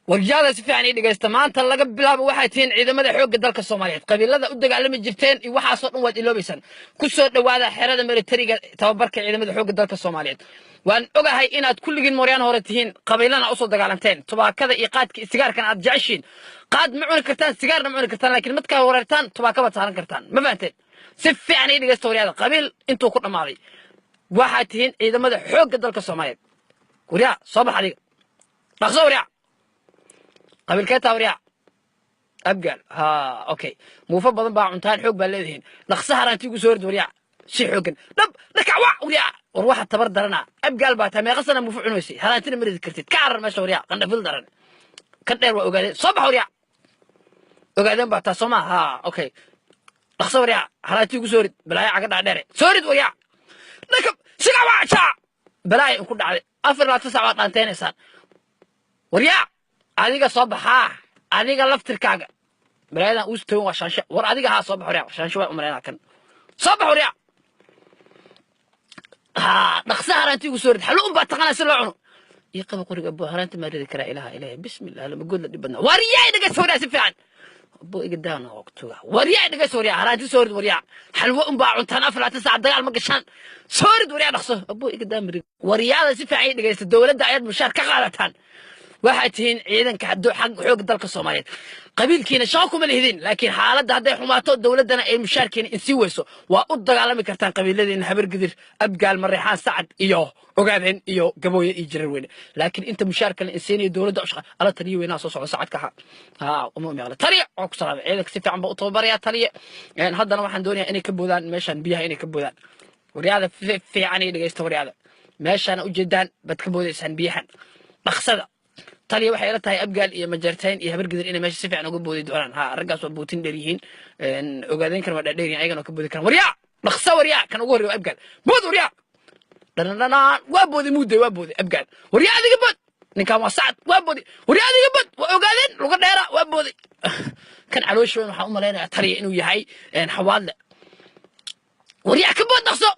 Waryaada, si fiican ii dhegaysta. Maanta laga bilaabo waxay tihiin ciidamada xoogga dalka Soomaaliyeed. Qabiilada u dagaalami jirteen iyo waxaasoo dhan waad iloobaysaan. Ku soo dhowaada xerada militariga, tababarka ciidamada xoogga dalka Soomaaliyeed. Waan ogahay inaad kulligiin mooryaan hore tihiin, qabiilana usoo dagaalanteen, tubaakada iyo qaadka iyo sigaarkana aad jeceshiin. Qaad ma cuni kartaan, sigaarna ma cuni kartaan, laakiin markaa wareertaan tubaaka baad saaran kartaan. Ma fahanteen? Si fiican ii dhegaysta, waryaada. Qabiil intuu ku dhammaaday, waxaad tihiin ciidamada xoogga dalka Soomaaliyeed. Waryaa, soo bax adiga, dhaqso. Waryaa, qabiilkee taa? Waryaa, Abgaal. Ha, okay, muufo badan baa cuntaan, xoog baa leedihiin. Dhaqso haraantii ugu soo rid, waryaa, si xooggan. Dhab dhakac wa. Waryaa, war waxa tabar darana. Abgaal baa taa. Meeqa sana muufo cunaysay? Haraantina ma ridi kartid. Ka carar meesha, waryaa, qandhafil daran. Kan dheer waa ogaadeen. Soo bax, waryaa, ogaadeen baa taa, soo maa? Ha, okay, dhaqso, waryaa, haraantii ugu soo rid. Balaayo caga dhaadheere, soo rid, waryaa. Dhakab siga waa balaayo inku dhacday. 24 saac waad dhaanteynaysaan. Waryaa, adiga soo baxaa, adiga laftirkaaga balaayadan uus togan waa shaanshe. War adiga, haa, soo bax, waryaa. Shaanshe waa umalaynaa kan. Soo bax, waryaa. Haa, dhaqsa haraanti ugu soo rid. Xallo un baa taqaanaa si loo cuno. Ii qaba qoriga, abbo. Haraanti maa ridi karaa? Ilaha ilaha, bismillah, lama good la dhib badnaa. Waryaa, dhegeysta, waryaa, si fiican. Abbo, iga daana waqtiga. Waryaa, dhegeysta, waryaa, haraanti soo rid. Waryaa, xalwo un baa cuntaan, 24 saac dagaal ma gashaan. Soo rid, waryaa, dhaqso. Abbo, iga daa marig. Waryaada, si fiican ii dhegeysta. Dowladda ayaad mushaar ka qaadataan. Waxaad tihiin ciidanka xag xoogga dalka Soomaaliyeed. Qabiilkiina shaqo kuma lihdin, laakiin xaaladda hadday xumaato, dowladdana ay mushaarkiina insii weyso, waa u dagaalami kartaan qabiiladiina: Habargidir, Abgaal, Mareexaan, Sacad iyo Ogaadeen iyo Gabooye iyo Jarar Weyne. Laakiin inta mushaarka la insiinayo dowladda u shaqa ala. Taliye weynaa soo socda, Sacadka. Ha ha, uma meeqle. Taliye, waa ku salaamay. Ciidanka si fiican baa u tababarayaa, taliye. Haddana waxaan doonayaa inay ka boodaan meeshan biyaha, inay ka boodaan. Waryaada, fiican iyo dhegeysta. Waryaada, meeshaana ujeedaan baad ka boodaysaan biyahan, dhaqsada. Taliya, waxay ila tahay Abgaal iyo Majartain iyo Habargidir inay meesha si fiican uga boodi doonaan. Ha, raggaas waa bootin dheer yihiin. Ogaadeen kan waa dhaadheer yihiin, ayagana waa ka boodi karaan. Waryaa, dhaqso, waryaa. Kan ugu horreeya waa Abgaal. Bood, waryaa. Dhanadhanaan, waa booday muudey, waa booday Abgaal. Waryaa, adiga bood. Ninkan waa Sacad, waa booday. Waryaa, adiga bood. Waa Ogaadeen, luga dheera, waa booday. Kan caloosha weyn waxaan u malaynayaa, taliya, inuu yahay Xawaadle. Waryaa, ka bood, dhaqso.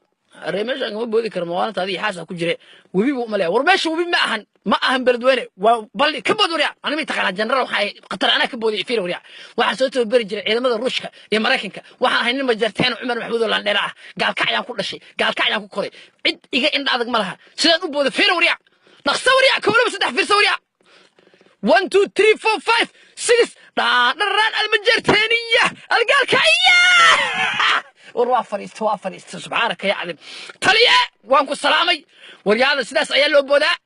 Aree, meeshaan kama boodi karo. Mawaalinta adiga xaasa ku jire. Webi buu umalaya. War meesha webi ma ahan, ma ahan Beledweyne, waa balli. Ka bood, waryaa. Ani may taqaanaa general? Waxaa qatar anaa ka booday. Fiir, waryaa, waxaan soo tababari jiray ciidamada Ruushka iyo Maraykanka. Waxaan ahay nin Majarteen Cumar Maxamuud oo landheera ah. Gaalkacyaan ku dhashay, gaalkacyaan ku koray. Cid iga indha adag ma laha. Sidaan u booday fiir, waryaa, dhaqso, waryaa. Kowlaba saddex, fiirsa, waryaa. One, two, three, four, five, six. Dhaadharaan almajarteeniya algaalkacya. War waa fadhiista, waa fadhiista. Subxaanaka ya cadim. Taliye, waan ku salaamay. Waryaada, sidaas ayaa loo boodaa.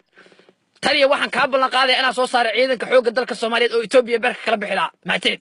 Taliya, waxaan kaa ballan qaadaya inaan soo saaray ciidanka xoogga dalka Soomaaliyeed oo Etoobiya beerka kala bixi lahaa. Mahadsanid.